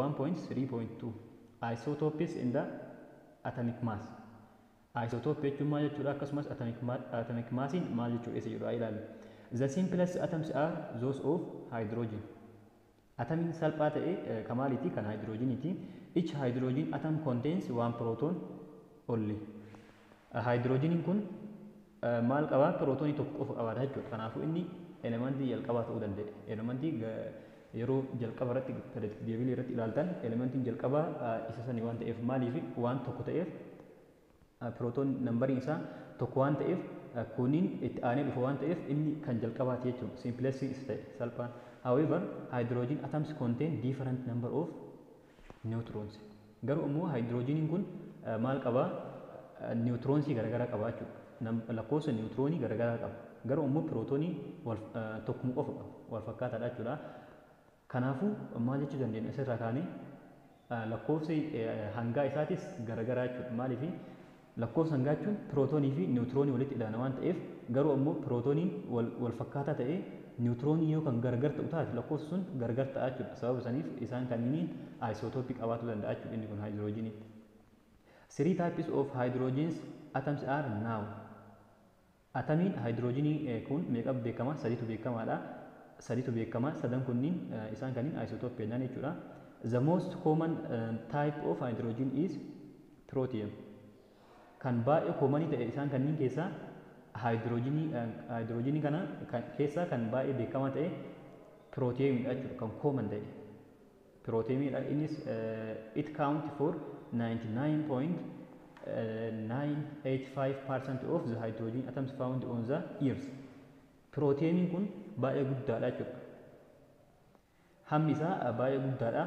1.3.2 Isotopes and the atomic mass. Isotope jechuun maal jechuudha? Akkasumas atomic massiin maal jechuudha isa jedhu ilaalu. The simplest atoms are those of hydrogen. Atomiin salphaa ta'e kamaaliiti? Kan hydrogeniiti. Each hydrogen atom contains one proton only. Hydrogeniin kun maal qabaa? Pirootonii tokko qofa qabaata jechuudha. Kanaafuu inni elementii jalqabaa ta'uu danda'e. Elementii yeroo jalqaba irratti periodic table irratti ilaaltan elementiin jalqabaa isa sanii waan ta'eef, maaliif waan tokko ta'eef, proton numberiin isaa tokko waan ta'eef, kuniin itti aanee dhufa waan ta'eef, inni kan jalqabaati jechuudha. Simplest isa ta'e salphaan. However, hydrogen atoms contain different number of neutrons. Garuu immoo hydrogeniin kun maal qabaa? Neutronsii garaagaraa qaba jechuudha. Lakkoofsa neutroonii garaagaraa qaba. Garuu immoo pirootonii tokkuma qofa qaba. Wal fakkaataadha jechuudha. Kanaafuu maal jechuu dandeenya asirraa kaanee? Lakkoofsi hangaa isaatis garaagaraa jechuudha. Maaliif? Lakkoofsa hangaa jechuun pirootonii fi niwutiroonii walitti ida'an waan ta'eef, garuu ammoo pirootoniin wal fakkaataa ta'ee niwutiroonii yoo kan gargar ta'u taate, lakkoofsi sun gargar ta'a jechuudha. Sababa saniif isaan kanneen aayisootoopii qabaachuu danda'a jechuudha inni kun haayidroojinii. Three types of hydrogens atoms are known. Atamiin haayidroojinii kun meeqa beekama? Sadiitu beekamaadha. Sadiitu beekama. Sadan kunniin isaan kanneen aayisootoopii jennaan jechuudha. The most common type of hydrogen is protium. Kan baay'ee commonii ta'e isaan kanneen keessaa haayidroojinii kana keessaa kan baay'ee beekamaa ta'e protiumidha jechuudha, kan common ta'e. Protiumidha innis it count for 99.985% of the hydrogen atoms found on the earth. Protiumiin kun baay'ee guddaadha jechuudha. Hammi isaa baay'ee guddaadha.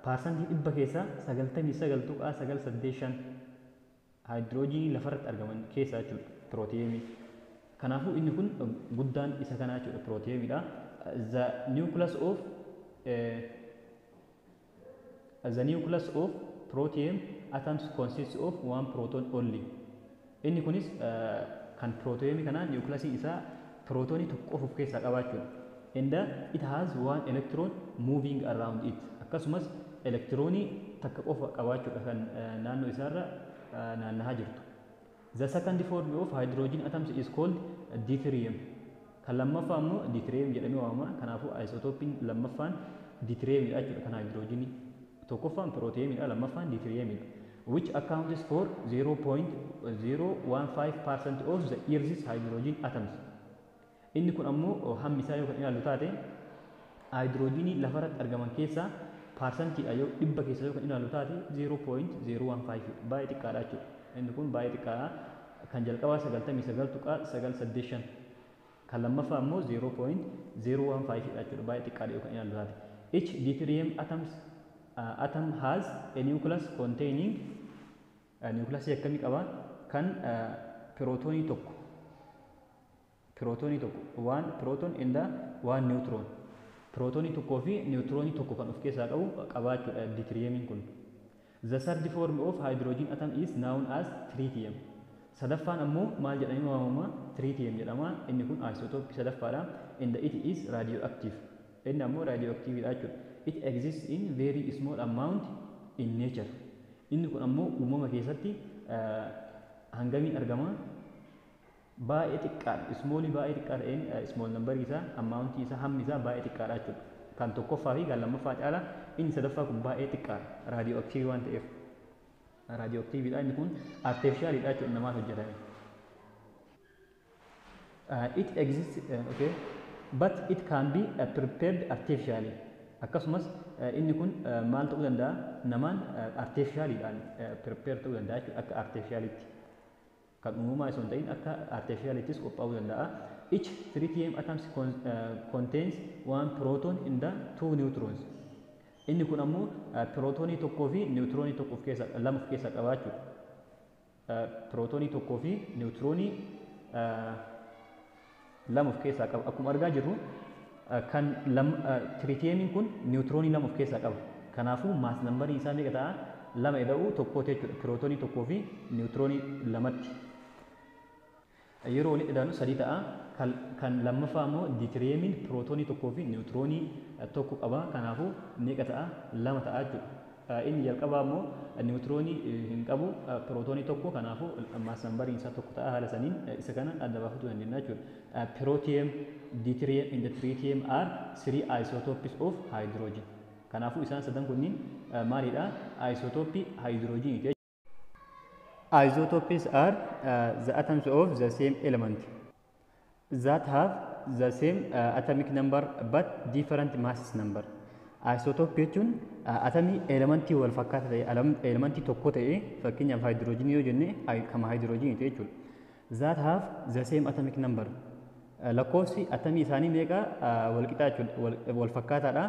100% keessaa 99.985 haayidroojinii lafarratti argaman keessaa jechuudha protiumiin. Kanaafuu inni kun guddaan isa kanaa jechuudha, protiumidha. The nucleus of protium atoms consists of one proton only. Inni kunis kan protiumii kana nucleusiin isaa pirootonii tokko qofa of keessaa qaba jechuudha. And it has one electron moving around it. Akkasumas elektiroonii takka qofa qabaachuudha kan naannoo isaarra naannahaa jirtu. The second form of hydrogen atoms is called deuterium. Kan lammaffaa immoo deuterium jedhamee waamama. Kanaafuu isotoopiin lammaffaan deuteriumidha jechuudha kan hydrogenii. Tokkoffaan protiumidha, lammaffaan deuteriumidha. Which accounts for 0.015% of the Earth's hydrogen atoms. Inni kun ammoo hammi isaa yoo kan ilaallu taate, hydrogenii lafarratti argaman keessaa paarsantiidha yoo dhibba keessa yoo kan ilaallu taate, 0.015 baay'ee xiqqaadha jechuudha. Inni kun baay'ee xiqqaadha. Kan jalqabaa 99.985, kan lammaffaa immoo 0.015 dha jechuudha, baay'ee xiqqaadha yoo kan ilaallu taate. Each deuterium atom has a nucleus containing nucleus akkamii qaba? Kan pirootoonii tokko, pirootoonii tokko, one proton and one neutron, pirootoonii tokkoo fi niwutiroonii tokko kan of keessaa qabu qabaachuudha deuteriumiin kun. The third form of hydrogen atom is known as tritium. Sadaffaan ammoo maal jedhamee waamama? Tritium jedhama. Inni kun isotopii sadaffaadha. And it is radioactive. Inni ammoo radioactive dha jechuudha. It exists in very small amount in nature. Inni kun ammoo uumama keessatti hangamiin argama? Baay'ee xiqqaadha. Smallii baay'ee xiqqaa ta'een small number isaa, amount isaa, hammi isaa baay'ee xiqqaadha jechuudha. Kan tokkoffaa fi kan lammaffaa caala inni sadaffaa kun baay'ee xiqqaadha. Radioactive waan ta'eef. Radioactiveidha, inni kun artificialidha jechuudha, namaaf hojjetame. It exists okay, but it can be prepared artificially. Akkasumas inni kun maal ta'uu danda'a? Namaan artificialidhaan prepare ta'uu danda'a jechuudha, akka artificialitti. Kan uumamaa osoo hin ta'in akka artificialittis qophaa'uu danda'a. Each tritium atoms contains one proton and the two neutrons. Inni kun ammoo pirootoonii tokkoo fi niwutiroonii tokko of keessaa, lama of keessaa qaba jechuudha. Pirootoonii tokkoo fi niwutiroonii lama of keessaa qaba. Akkuma argaa jirru kan tritiumiin kun niwutiroonii lama of keessaa qaba. Kanaafuu mass numberii isaa meeqa ta'a? Lama ida'uu tokkooti jechuudha. Pirootoonii tokkoo fi niwutiroonii lamatti. Yeroo walitti idaanu sadii ta'a. Kan lammaffaa immoo deuteriumiin pirootoonii tokkoo fi niwutiroonii tokko qaba. Kanaafuu meeqa ta'a? Lama ta'a jechuudha. Inni jalqabaa immoo niwutiroonii hin qabu, pirootoonii tokko, kanaafuu mass numberiin isaa tokko ta'a. Haala saniin isa kana adda baafachuu dandeenya jechuudha. Protium, deuterium and tritium are three isotopes of hydrogen. Kanaafuu isaan sadan kunniin maalidha? Isotopii hydrogen. Isotopes are the atoms of the same element that have the same atomic number but different mass number. Isotope jechuun atamii elementii wal fakkaataa ta'e, elementii tokko ta'e, fakkeenyaaf haayidroojinii yoo jenne kama haayidroojiniiti jechuudha. That have the same atomic number. Lakkoofsi atamii isaanii meeqa? Wal qixaa jechuudha, wal fakkaataadha.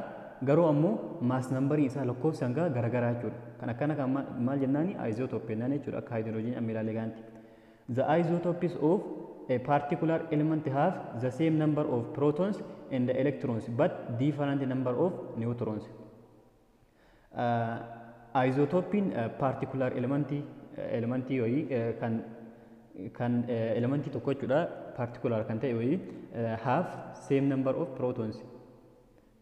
Garuu ammoo mass numberiin isaa lakkoofsi hangaa garagaraa jechuudha. Kan akkana kan maal jennaani? Isotope jennaan jechuudha, akka haayidroojinii amma ilaalle kanatti. The isotopes of a particular element have the same number of protons and electrons but different number of neutrons. Isotopiin particular elementii wayii kan elementii tokko jechuudha, particular kan ta'e wayii, have same number of protons.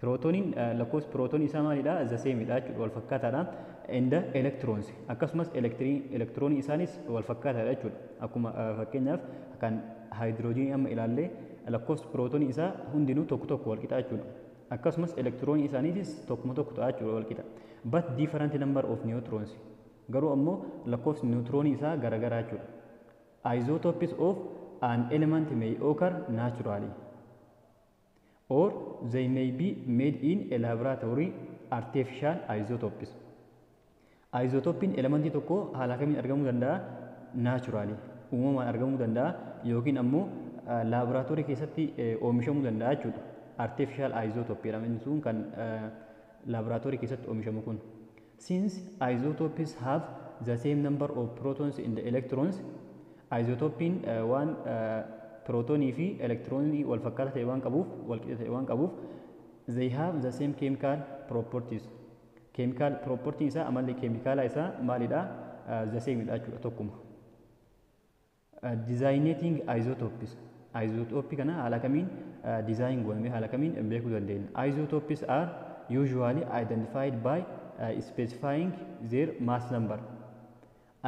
Prootoniin, lakkoofsi prootonii isaa maalidha? The same dha jechuudha, wal fakkaataadha. And electrons, akkasumas elektiroonii isaanis wal fakkaataadha jechuudha. Akkuma fakkeenyaaf kan haayidroojinii amma ilaallee, lakkoofsi pirootonii isaa hundinuu tokko tokko wal qixa jechuudha. Akkasumas elektiroonii isaaniitis tokkuma tokko ta'a jechuudha, wal qixa. But different number of neutrons. Garuu ammoo lakkoofsi niwutiroonii isaa garagaraa jechuudha. Isotopes of an element may occur naturally or they may be made in a laboratory, artificial isotopes. Isotopiin elementii tokko haala kamiin argamuu danda'a? Naturally, uumamaan argamuu danda'a yookiin ammoo laaboraatoorii keessatti oomishamuu danda'a jechuudha. Artificial isotope jedhama inni sun kan laaboraatoorii keessatti oomishamu kun. Since isotopes have the same number of protons and the electrons, isotopiin waan pirootonii fi elektiroonii wal fakkaataa ta'e waan qabuuf, wal qixa ta'e waan qabuuf, they have the same chemical properties. Chemical property isaa, amalli keemikaalaa isaa maalidha? The same dha jechuudha, tokkuma. Designating isotopes. Isotopii kana haala kamiin design goonee, haala kamiin beekuu dandeenya? Isotopes are usually identified by specifying their mass number.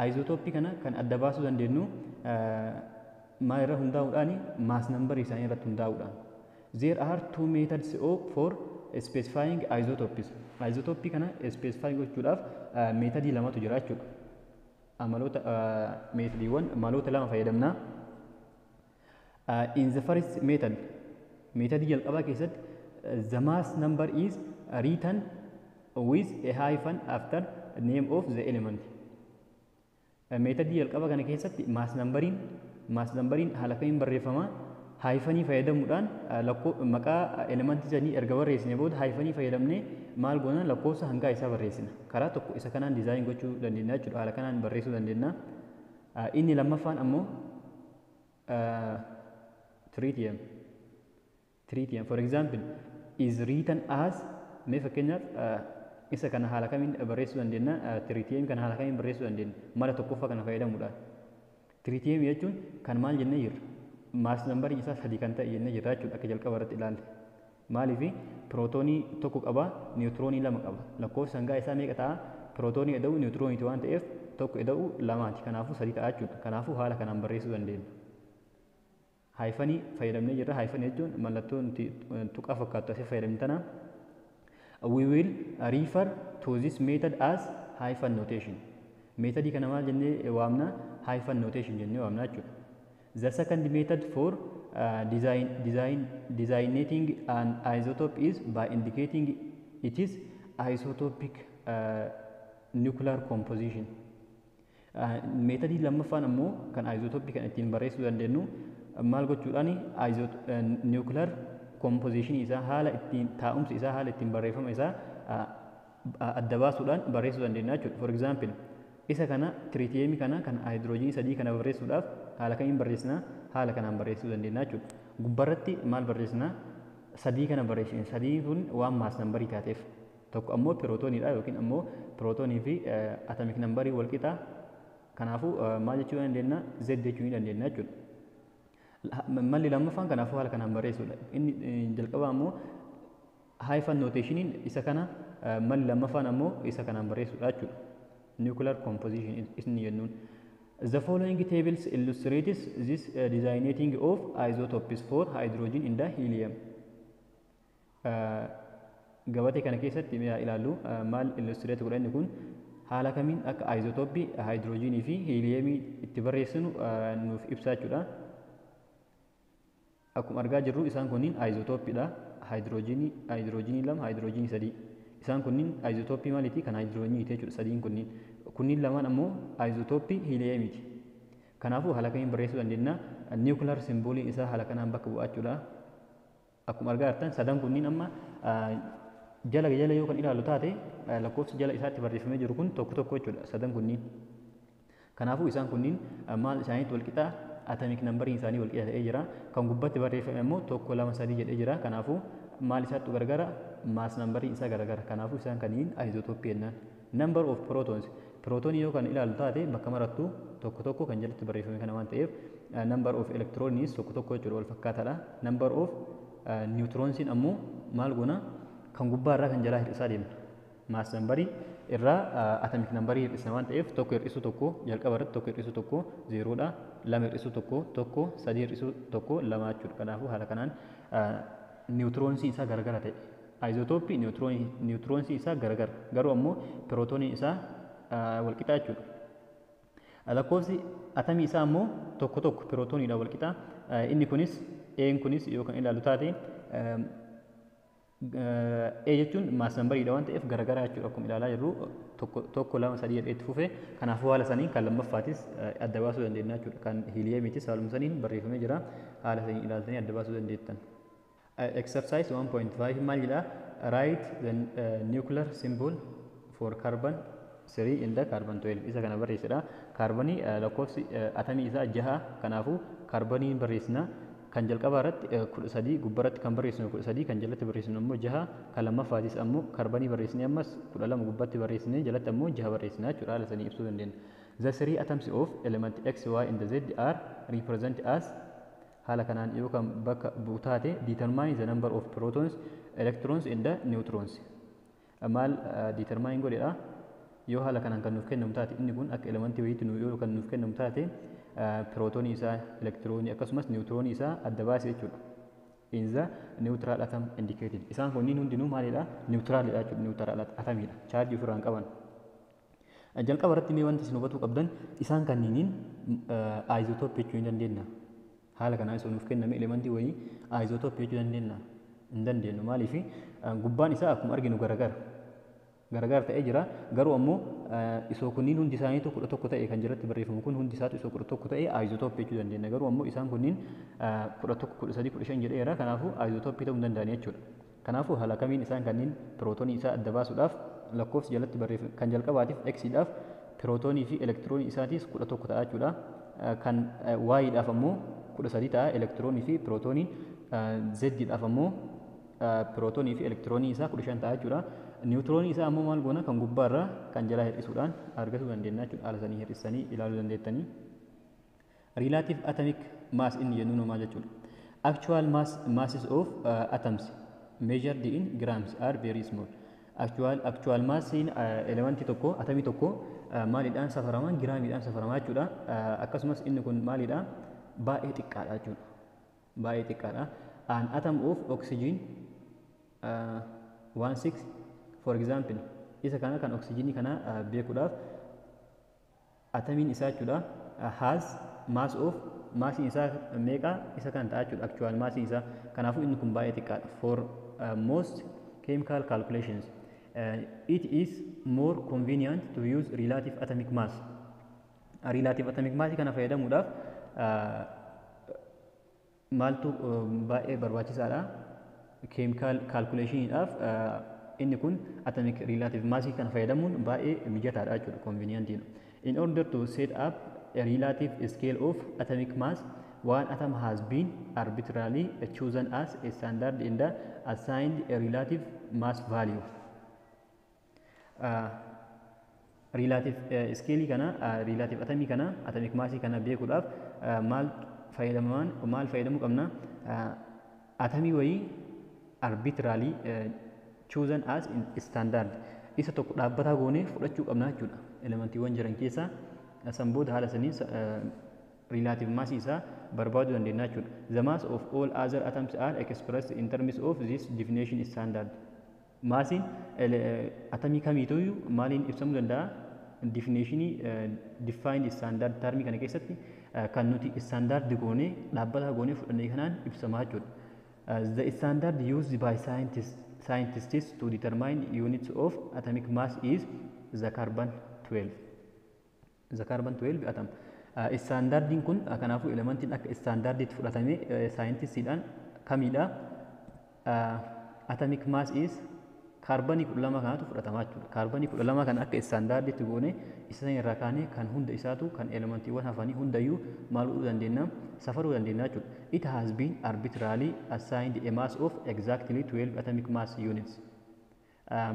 Isotopii kana kan adda baasuu dandeenyu maal irra hundaa'uudhaan? Mass number isaanii irratti hundaa'uudhaan. There are two methods for specifying isotopes. Isotopii kana specify gochuudhaaf methodii lamatu jira jechuudha. Amaloota methodiiwwan maloota lama fayyadamna. In the first method, methodii jalqabaa keessatti, the mass number is written with a hyphen after name of the element. Methodii jalqabaa kana keessatti mass numberiin haala kamiin barreeffama? Hyphenii fayyadamuudhaan lakkoo maqaa elementii sanii erga barreessine booda hyphenii fayyadamnee maal goona? Lakkoofsa hangaa isaa barreessina. Karaa tokko isa kanaan design gochuu dandeenya jechuudha. Haala kanaan barreessuu dandeenya. Inni lammaffaan ammoo tritium. Tritium, for example, is written as, mee fakkeenyaaf isa kana haala kamiin barreessuu dandeenya? Tritium kana haala kamiin barreessuu dandeenya? Mala tokkoffaa kana fayyadamuudhaan. Tritium jechuun kan maal jennee jirra? Mass numberiin isaa sadii kan ta'e jennee jirra jechuudha, akka jalqaba irratti ilaalle. Maaliif? Pirootoonii tokko qaba, niwutiroonii lama qaba. Lakkoofsi hangaa isaa meeqa ta'a? Pirootoonii ida'uu niwutirooniiti waan ta'eef tokko ida'uu lamaati. Kanaafuu sadii ta'a jechuudha. Kanaafuu haala kanaan barreessuu dandeenya. Hyphenii fayyadamnee jirra. Hyphenii jechuun mallattoo nuti tuqaa fakkaattu asii fayyadamne tana. We will refer to this method as hyphen notation. Methodii kana maal jennee waamna? Hyphen notation jennee waamna jechuudha. The second method for designating an isotope is by indicating its isotopic nuclear composition. Methodii lammaffaan ammoo kan isotopii kan ittiin barreessuu dandeenyu maal gochuudhaan? Nuclear composition isaa, haala ittiin taa'umsa isaa, haala ittiin barreeffama isaa adda baasuudhaan barreessuu dandeenya jechuudha. For example, isa kana, tritiumii kana kan haayidroojinii sadii kana barreessuudhaaf haala kamiin barreessina? Haala kanaan barreessuu dandeenya jechuudha. Gubbarratti maal barreessina? Sadii kana barreessina. Sadii kun waan mass numberii taateef. Tokko ammoo pirootooniidha yookiin ammoo pirootoonii fi atomic numberii wal qixa. Kanaafuu maal jechuu dandeenya? Z jechuu ni dandeenya jechuudha. Malli lammaffaan kanaafuu haala kanaan barreessuudha. Inni jalqabaa ammoo Hyphen notationiin isa kana, malli lammaffaan ammoo isa kanaan barreessuudha jechuudha. Nuclear composition inni jennuun. The following tables illustrates this designating of isotopes for hydrogen in the helium. Gabatee kana keessatti mee ilaallu, maal illustrate godha inni kun? Haala kamiin akka isotopii hydrogenii fi heliumii itti barreessinu nuuf ibsa jechuudha. Akkuma argaa jirru isaan kunniin isotopiidha. Hydrogenii, hydrogenii lama, hydrogenii sadii. Isaan kunniin isotopii maaliiti? Kan hydrogeniiti jechuudha sadiin kunniin. Kunniin lamaan ammoo isotopii heliumiiti. Kanaafuu haala kamiin barreessuu dandeenya? Nuclear symboliin isaa haala kanaan bakka bu'aa jechuudha. Akkuma argaa jirtan sadan kunniin amma jala jala yoo kan ilaallu taate, lakkoofsi jala isaatti barreeffamee jiru kun tokko tokko jechuudha sadan kunniin. Kanaafuu isaan kunniin maal isaaniitti wal qixa? Atomic numberiin isaanii wal qixa ta'ee jira. Kan gubbatti barreeffame immoo tokko, lama, sadii jedhee jira. Kanaafuu maal isaattu gargara? Mass numberiin isaa garagara. Kanaafuu isaan kanneen isotopii jennaan. Number of protons. Pirootonii yoo kan ilaallu taate, bakka marattuu tokko tokko kan jalatti barreeffame kana waan ta'eef, number of electrons tokko tokko jechuudha, wal fakkaataadha. Number of neutronsiin ammoo maal goona? Kan gubbaa irraa kan jalaa hir'isaa deemna. Mass numberii irraa atomic numberii hir'isna waan ta'eef, tokko hir'isuu tokko jalqaba irratti, tokko hir'isuu tokko zeeroodha. Lama hir'isuu tokko tokko, sadii hir'isuu tokko lama jechuudha. Kanaafuu haala kanaan niwutiroonsii isaa garagara ta'e. Isotopii niwutiroonsii isaa garagara, garuu ammoo pirootooniin isaa walqixa jechuudha. Lakkoofsi atamii isaa ammoo tokko tokko pirootooniidhaan walqixa. Inni kunis een kunis yoo kan ilaallu taate, E jechuun mass numberiidha waan ta'eef garagara jechuudha. Akkuma ilaalaa jirru tokko tokko, lama, sadii jedhee itti fufe. Kanaafuu haala saniin kan lammaffaatis adda baasuu dandeenya jechuudha. Kan heliumiitis haaluma saniin barreeffamee jira, haala saniin ilaaltanii adda baasuu dandeettan. Exercise 1.5 maal jedha? Write the nuclear symbol for carbon 3 in the carbon 12. Isa kana barreessedha. Kaarbonii lakkoofsi atamii isaa jaha, kanaafuu kaarboniin barreessina. Kan jalqabaa irratti 13, gubbaa irratti kan barreessinu 13, kan jalatti barreessinu immoo jaha. Kan lammaffaatis ammoo kaarbonii barreessinee ammas 12 gubbaatti barreessinee jalatti ammoo jaha barreessina jechuudha. Haala sanii ibsuu dandeenya. The three atoms of element X, Y and Z are represent as haala kanaan yoo kan bakka bu'u taate, determine the number of protons, electrons and the neutrons. Maal determine godhedha? Yoo haala kanaan kan nuuf kennamu taate, inni kun akka elementii wayiitti yoo kan nuuf kennamu taate, pirootonii isaa, elektiroonii akkasumas niwutiroonii isaa adda baase jechuudha. In the neutral atom indicated. Isaan kunniin hundinuu maalidha? Neutralidha jechuudha. Neutral atomiidha. Chaarjii ofirraa hin qaban. Jalqaba irratti mee wanti isin hubatuu qabdan, isaan kanniiniin isotopii jechuu hin dandeenya. Haala kanaan isa nuuf kenname elementii wayii isotopii jechuu dandeenya? Hin dandeenyu. Maaliif? Gubbaan isaa akkuma arginu garagara. Garagara ta'ee jira. Garuu ammoo isoo kunniin hundi isaaniitu 11 ta'e, kan jalatti barreeffamu kun hundi isaatu isoo 11 ta'e isotopii jechuu dandeenya. Garuu ammoo isaan kunniin 11, 13, 15 jedheera. Kanaafuu isotopii ta'uu hin danda'ani jechuudha. Kanaafuu haala kamiin isaan kanneen pirootonii isaa adda baasuudhaaf, lakkoofsi jalatti barreeffame kan jalqabaatiif X'dhaaf pirootonii fi elektiroonii isaatis 11 ta'a jechuudha. Kan Y'dhaaf ammoo 13 ta'a elektiroonii fi pirootooniin. Z'dhaaf ammoo pirootonii fi elektiroonii isaa 15 ta'a jechuudha. Niwutiroonii isaa ammoo maal goona? Kan gubbaarraa kan jalaa hir'isuudhaan argachuu dandeenya jechuudha. Haala sanii hir'isanii ilaaluu dandeettanii. Relative atomic mass inni jennuun maal jechuudha? Actual masses of atoms measured in grams are very small. Actual massiin elementii tokko, atamii tokko maaliidhaan safarama? Giraamiidhaan safarama jechuudha. Akkasumas inni kun maalidha? Baay'ee xiqqaadha jechuudha. Baay'ee xiqqaadha. An atom of oxygen 16, for example, isa kana kan oksijiinii kana beekuudhaaf, atamiin isaa jechuudha has mass of, maasiin isaa meeqa? Isa kan ta'a jechuudha actual maasiin isaa. Kanaafuu inni kun baay'ee xiqqaadha. For most chemical calculations, it is more convenient to use relative atomic mass. Relative atomic mass kana fayyadamuudhaaf maaltu baay'ee barbaachisaadha? Chemical calculationiidhaaf inni kun atomic relative mass kana fayyadamuun baay'ee mijataadha jechuudha, convenientiidha. In order to set up a relative scale of atomic mass, one atom has been arbitrarily chosen as a standard and assigned a relative mass value. Relative scale kana, relative atomii kana, atomic mass kana beekuudhaaf maal fayyadaman, maal fayyadamuu qabna? Atamii wayii arbitrarily chosen as standard. Isa tokko dhaabbataa goonee fudhachuu qabna jechuudha. Elementiiwwan jiran keessaa san booda haala saniin relative mass isaa barbaaduu dandeenya jechuudha. The mass of all other atoms are expressed in terms of this definition standard. Maasiin atamii kamiituyyuu maaliin ibsamuu danda'a? Definitionii defined standard termii kana keessatti kan nuti standard goonee, dhaabbataa goonee fudhannee kanaan ibsamaa jechuudha. The standard used by scientists to determine units of atomic mass is the carbon 12. The carbon 12 atom. Standardiin kun kanaafuu elementiin akka standardiitti fudhatamee saayintistiidhaan kamidha? Atomic mass is kaarbanii 12 kanatu fudhatamaa jechuudha. Kaarbanii 12 kana akka standardiitti goone isa san irraa kaanee kan hunda isaatu, kan elementiiwwan hafanii hundayyuu maal godhuu dandeenya? Safaruu dandeenya jechuudha. It has been arbitrarily assigned a mass of exactly 12 atomic mass units.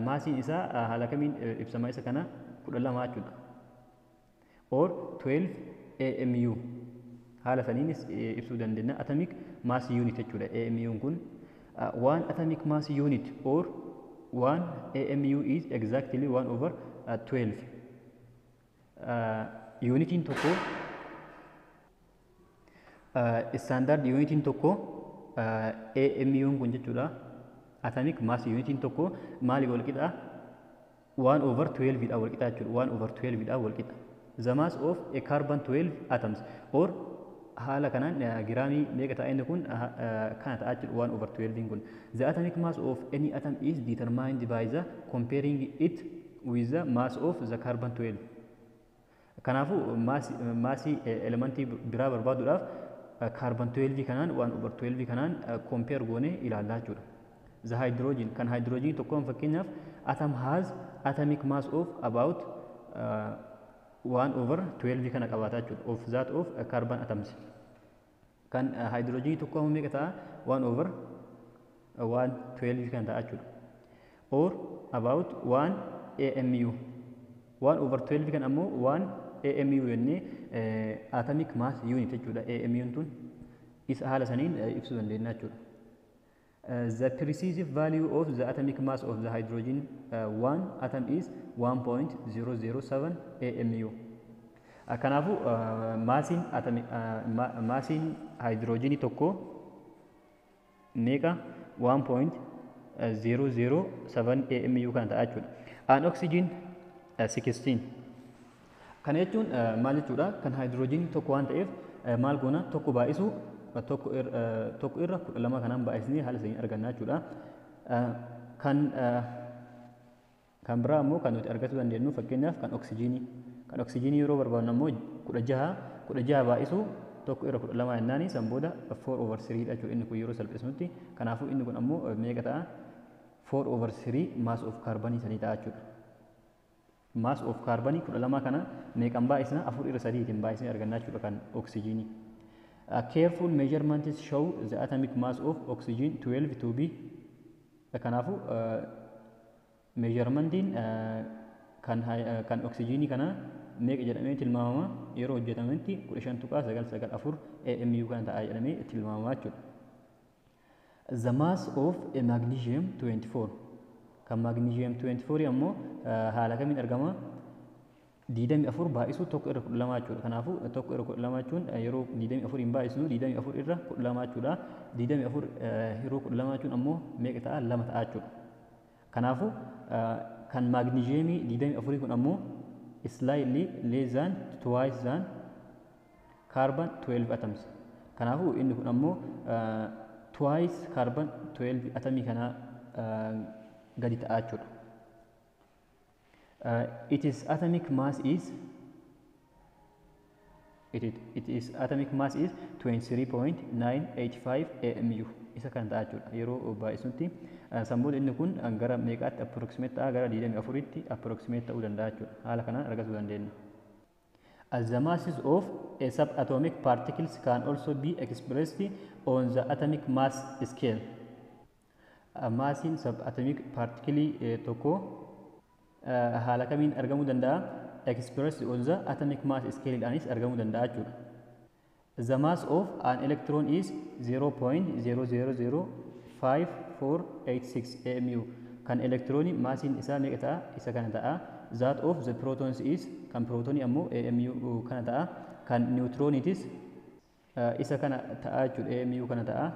Maasiin isaa haala kamiin ibsama? Isa kana 12 jechuudha. Or 12 AMU haala saniinis ibsuu dandeenya. Atomic mass unit jechuudha AMU kun. One atomic mass unit or 1 AMU is exactly 1 over 12. Unitiin tokko, standard unitiin tokko AMU kun jechuudha. Atomic mass unitiin tokko maali wal qixa? 1 over 12 dha wal qixa jechuudha. 1 over 12 dha wal qixa. The mass of a carbon 12 atoms or haala kanaan giraamii meeqa ta'a inni kun? Kana ta'a jechuudha, 1 over 12 kun. The atomic mass of any atom is determined by the comparing it with the mass of the carbon 12. Kanaafuu maasii elementii biraa barbaaduudhaaf carbon 12 kanaan, 1 over 12 kanaan compare goonee ilaallaa jechuudha. The hydrogen, kan hydrogen tokkoon fakkeenyaaf, atom has atomic mass of about 1 over 12 kana qabaata jechuudha, of that of carbon atoms. Kan hydrogen tokko ammoo meeqa ta'a? 1 over 1 12 kan ta'a jechuudha. Or about 1 AMU. 1 over 12 kan ammoo 1 AMU jennee, atomic mass unit jechuudha. AMU tun isa haala saniin ibsuu dandeenya jechuudha. The precise value of the atomic mass of the hydrogen 1 atom is 1.007 AMU. Kanaafuu maasiin maasiin hydrogenii tokko meeqa? 1.007 AMU kan ta'a jechuudha. An oxygen 16. Kana jechuun maal jechuudha? Kan hydrogenii tokko waan ta'eef maal goona? Tokko baay'isu tokko irra 12 kanaan baay'isnee haala saniin arganna jechuudha. Kan biraa immoo kan nuti argachuu dandeenyu fakkeenyaaf kan oksijiinii. Kan oksijiinii yeroo barbaadnu ammoo 16, 16 baay'isu tokko irra 12 jennaani, san booda 4 over 3 dha jechuudha inni kun yeroo salphisnutti. Kanaafuu inni kun ammoo meeqa ta'a? 4 over 3 mass of carbonii sanii ta'a jechuudha. Mass of carbonii 12 kana meeqan baay'isna? Afur irra sadiitiin baay'isnee arganna jechuudha kan oksijiinii. Careful measurements show the atomic mass of oxygen 12 to be, kanaafuu measuramentiin kan oksijiinii kana meeqa jedhamee tilmaamama? Yeroo hojjetametti 15.994 AMU kana ta'a jedhamee tilmaamama jechuudha. The mass of a magnesium 24, kan magnesium 24 ammoo haala kamiin argama? 24 baay'isuu tokko irra 12 jechuudha. Kanaafuu tokko irra 12 jechuun yeroo 24 hin baay'isnu 24 irra 12 jechuudha. 24 yeroo 12 jechuun ammoo meeqa ta'a? Lama ta'a jechuudha. Kanaafuu kan maagniziyeemii 24 kun ammoo slightly less than twice than carbon 12 atoms. Kanaafuu inni kun ammoo twice carbon 12 atomii kana gadi ta'a jechuudha. It is atomic mass is 23.985 AMU isa kan ta'a jechuudha yeroo baay'isutti. San booda inni kun gara meeqaatti approximate ta'a? Gara 24tti approximate ta'uu danda'a jechuudha. Haala kanaan argachuu dandeenya. As the masses of a subatomic particles can also be expressed on the atomic mass scale. Maasiin subatomic particle tokko haala kamiin argamuu danda'a? Expressed on the atomic mass scale dhaanis argamuu danda'a jechuudha. The mass of an electron is 0.0005486 AMU. Kan elektiroonii maasiin isaa meeqa ta'a? Isa kana ta'a. That of the protons is, kan pirootonii ammoo AMU kana ta'a. Kan niwutirooniitis isa kana ta'a jechuudha. AMU kana ta'a.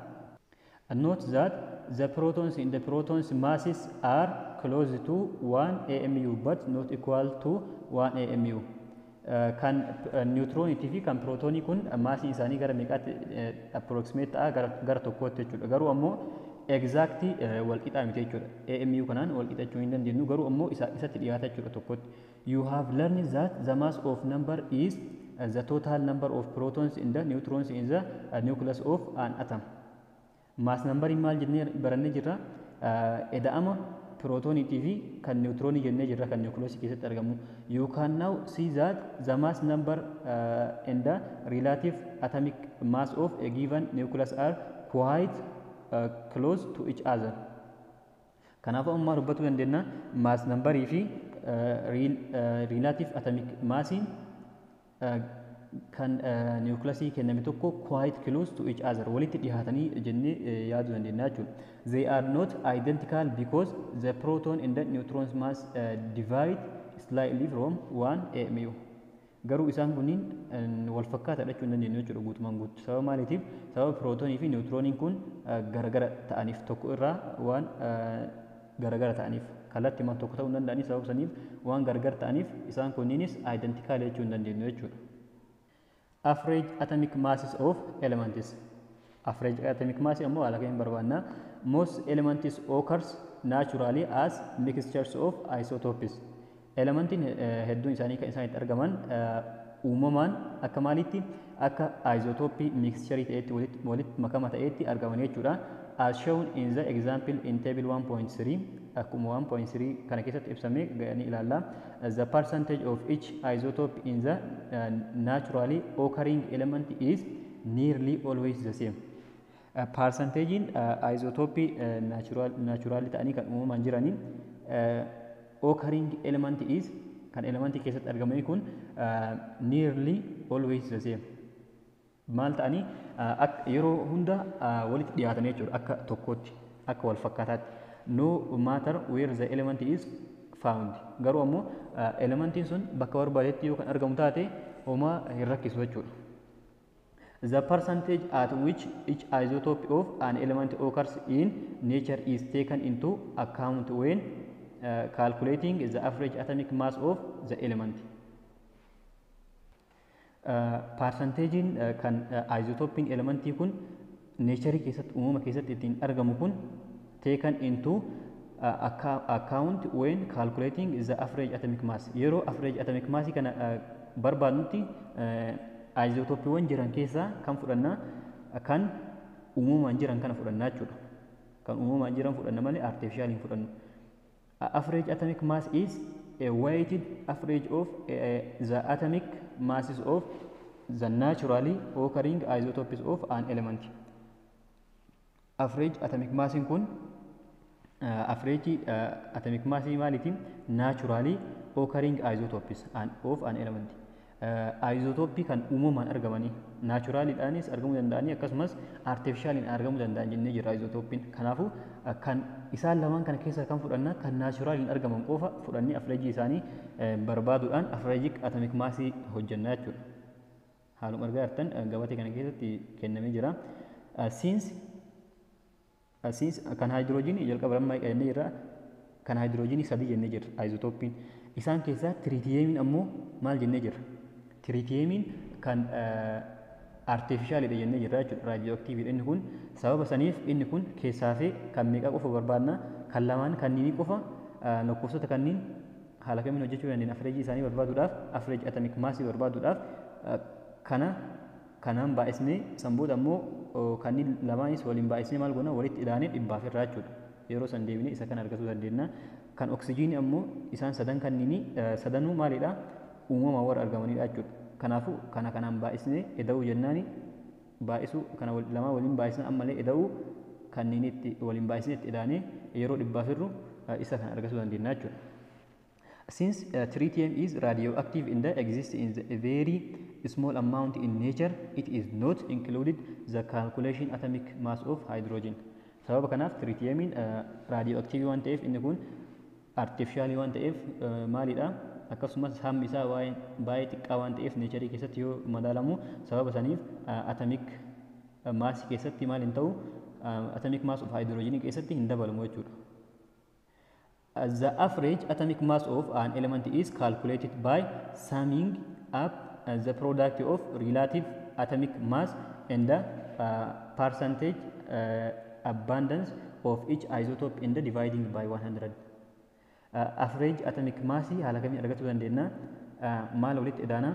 Note that the protons in the protons masses are close to 1 AMU but not equal to 1 AMU. Kan niwutirooniitii fi kan pirootonii kun maasiin isaanii gara meeqaatti approximate ta'a? Gara tokkootti jechuudha. Garuu ammoo exact wal qixaa miti jechuudha. AMU kanaan wal qixachuu hin dandeenyu, garuu ammoo isatti dhiyaata jechuudha tokkotti. You have learned that the mass of number is the total number of protons in the neutrons in the nucleus of an atom. Mass numberiin maal jennee barannee jirra? Ida'ama pirootooniitii fi kan niwutiroonii jennee jirra, kan niwukiloosii keessatti argamu. You can now see that the mass number and the relative atomic mass of a given nucleus are quite close to each other. Kanaafuu ammaa dubbachuu dandeenya, mass numberii fi relative atomic massiin kan niwukilasii kenname tokko quite close to each other, walitti dhiyaatanii jennee yaaduu dandeenya jechuudha. They are not identical because the proton and the neutrons mass divide slightly from 1 AMU. Garuu isaan kunniin wal fakkaataadha jechuu hin dandeenyu jechuudha guutumaan guutuu. Sababa maaliitiif? Sababa pirootonii fi niwutirooniin kun garagara ta'aniif, tokko irraa waan garagara ta'aniif, kallattii tokko ta'uu hin danda'anii, sababa saniif waan gargar ta'aniif isaan kunniinis identical jechuu hin dandeenyu jechuudha. Average atomic masses of elements. Average atomic mass ammoo haala kamiin barbaanna? Most elements occurs naturally as mixtures of isotopes. Elementiin hedduun isaanii kan isaan itti argaman uumamaan akka maalitti? Akka isotopii mixture ta'etti, walitti makama ta'etti argaman jechuudha. As shown in the example in table 1.3, akkuma 1.3 kana keessatti ibsame ni ilaalla. The percentage of each isotope in the naturally occurring element is nearly always the same. Percentagein isotopii naturally ta'anii kan uumamaan jiranii occurring element is, kan elementii keessatti argamanii kun nearly always the same. Maal ta'anii? Yeroo hunda walitti dhiyaatan jechuudha, akka tokkootti, akka wal fakkaataatti. No matter where the element is found. Garuu ammoo elementiin sun bakka barbaadetti yoo kan argamu taate homaa hin rakkisu jechuudha. The percentage at which each isotope of an element occurs in nature is taken into account when calculating the average atomic mass of the element. Percentagein kan isotopiin elementii kun naturii keessatti, uumama keessatti ittiin argamu kun taken into account when calculating the average atomic mass. Yeroo average atomic mass kana barbaadnutti isotopiiwwan jiran keessaa kan fudhannaa? Kan uumamaan jiran kana fudhannaa jechuudha. Kan uumamaan jiran fudhanna malee artificial hin fudhannu. Average atomic mass is a weighted average of the atomic masses of the naturally occurring isotopes of an element. Average atomic mass kun average atomic mass maaliitiin? Naturally occurring isotopes of an element. Isotopii kan uumamaan argamanii, naturaliidhaanis argamuu danda'anii, akkasumas artificialiin argamuu danda'an jennee jirra isotopiin. Kanaafuu kan isaan lamaan kana keessaa kan fudhanna? Kan naturaliin argaman qofa fudhannee averageii isaanii barbaaduudhaan average atomic massii hojjannaa jechuudha. Haaluma argaa jirtan gabatee kana keessatti kennamee jira. Since kan haayidroojinii jalqaba lammaa jennee jirra, kan haayidroojinii sadii jennee jirra isotopiin. Isaan keessaa tritiumiin ammoo maal jennee jirra? Tritiumiin kan artificialidha jennee jirra jechuudha. Radioactiveidha inni kun. Sababa saniif inni kun keessaa fi kan meeqa qofa barbaadna? Kan lamaan kanniinii qofa. Lakkoofsota kanniin haala kamiin hojjechuu dandeenya? Averageii isaanii barbaaduudhaaf, average atomic massii barbaaduudhaaf, kana kanaan baay'isnee, san booda ammoo kanneen lamaanis waliin baay'isnee maal goona? Walitti idaanee dhibbaaf irraa jechuudha. Yeroo san deebinee isa kana argachuu dandeenya. Kan oksijiinii ammoo isaan sadan kanniinii sadanuu maalidha? Uumamaan warra argamanidha jechuudha. Kanaafuu kana kanaan baay'isnee ida'uu jennaani, baay'isuu kana lamaa waliin baay'isnee, ammallee ida'uu kanneen itti waliin baay'isnee itti idaanee yeroo dhibbaaf irru isa kana argachuu dandeenya jechuudha. Since tritium is radioactive and exists in the, a very small amount in nature, it is not included the calculation atomic mass of hydrogen. Sababa kanaaf tritiumiin radioactive waan ta'eef, inni kun artificial waan ta'eef maalidha? Akkasumas hammi isaa baay'ee xiqqaa waan ta'eef, nature keessatti yoo madaalamu, sababa saniif atomic mass keessatti maal hin ta'u? Atomic mass of hydrogen keessatti hin dabalamu jechuudha. The average atomic mass of an element is calculated by summing up the product of relative atomic mass and the percentage abundance of each isotope in the dividing by 100. Average atomic mass haala kamiin argachuu dandeenya? Maal walitti idaana?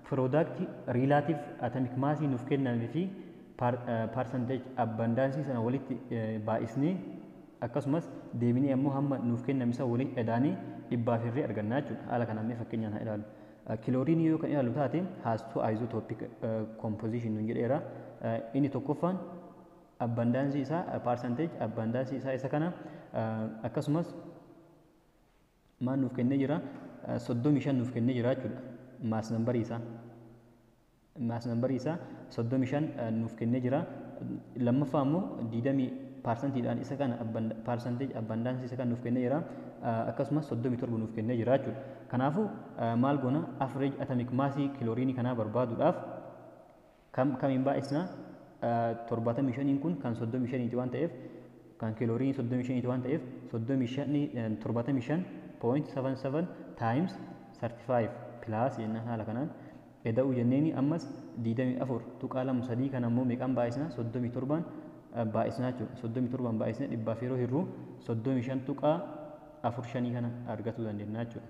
Product relative atomic mass nuuf kenname fi percentage abundance sana walitti baay'isnee, akkasumas deebinee ammoo hamma nuuf kenname isa walitti idaanee dhibbaaf hirree argannaa jechuudha. Haala kanaan mee fakkeenyaan haa ilaallu. Kilooriinii yoo kan ilaallu taate, has two isotopic composition nuun jedheera. Inni tokkoffaan abundance isaa, percentage abundance isaa isa kana, akkasumas maal nuuf kennee jira? 35 nuuf kennee jira jechuudha. Mass number isaa. Mass number isaa 35 nuuf kennee jira. Lammaffaa immoo 20 percentiidhaan isa kana, percentage abundance isa kana nuuf kennee jira. Akkasumas 37 nuuf kennee jira jechuudha. Kanaafuu maal goona? Average atomic mass kilooriinii kanaa barbaaduudhaaf kam kamiin baay'isna? 75n kun kan 35ti waan ta'eef, kan kilooriinii 35ti waan ta'eef, 35, 75.77 times 35 plus jennaan, haala kanaan eda'uu jenneeni, ammas 24.23 kan ammoo meeqaan baay'isna? 37n baay'isnaa jechuudha. 37n baay'isnee dhibbaaf yeroo hirruu 35.45 kana argachuu dandeenya jechuudha.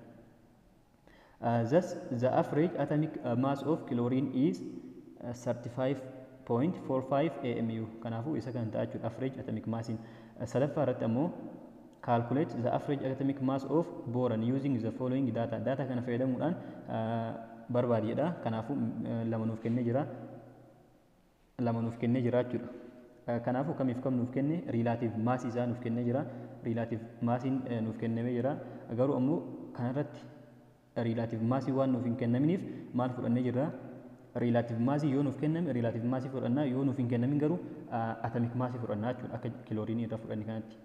Thus, the average atomic mass of chlorine is 35.45 AMU. Kanaafuu isa kan ta'a jechuudha average atomic massiin. Sadaffaa irratti ammoo calculate the average atomic mass of boron using the following data. Data kana fayyadamuudhaan barbaadi jedha. Kanaafuu lama nuuf kennee jira. Lama nuuf kennee jira jechuudha. Kanaafuu kamiif kam nuuf kenne? Relative mass isaa nuuf kennee jira. Relative massiin nuuf kennamee jira. Garuu ammoo kanarratti relative mass waan nuuf hin kennaminiif maal fudhannee jirra? Relative mass yoo nuuf kenname relative mass fudhannaa, yoo nuuf hin kennamin garuu atomic mass fudhannaa jechuudha, akka kilooriinii irra fudhanne kanatti.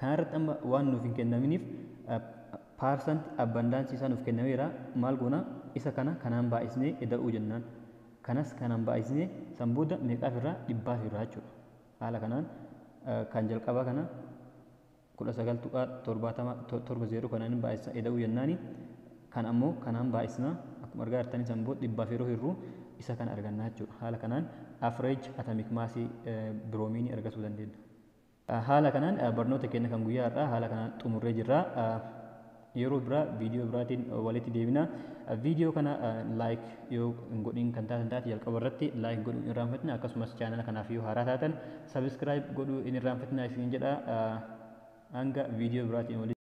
Kanarratti amma waan nuuf hin kennaminiif percent abundance isaa nuuf kennameera. Maal goona? Isa kana kanaan baay'isnee ida'uu jennaan. Kanas kanaan baay'isnee san booda meeqaaf irraa? Dhibbaaf irraa jechuudha. Haala kanaan kan jalqabaa kana 19.70 kanaan baay'isna ida'uu jennaani, kan ammoo kanaan baay'isna. Akkuma argaa jirtanii, san booda dhibbaaf yeroo hirruu isa kana arganna jechuudha. Haala kanaan average atomic mass bromine argachuu dandeenya. Haala kanaan barnoota keenya kan guyyaa har'aa haala kanaan xumurree jirra. Yeroo biraa viidiyoo biraatiin walitti deebina. Viidiyoo kana like yoo hin godhin kan taatan taate, jalqaba irratti like godhuu hin irraanfatina. Akkasumas chaanala kanaaf yoo haaraa taatan subscribe godhuu hin irraanfatina isin jedha. Hanga viidiyoo biraatiin walitti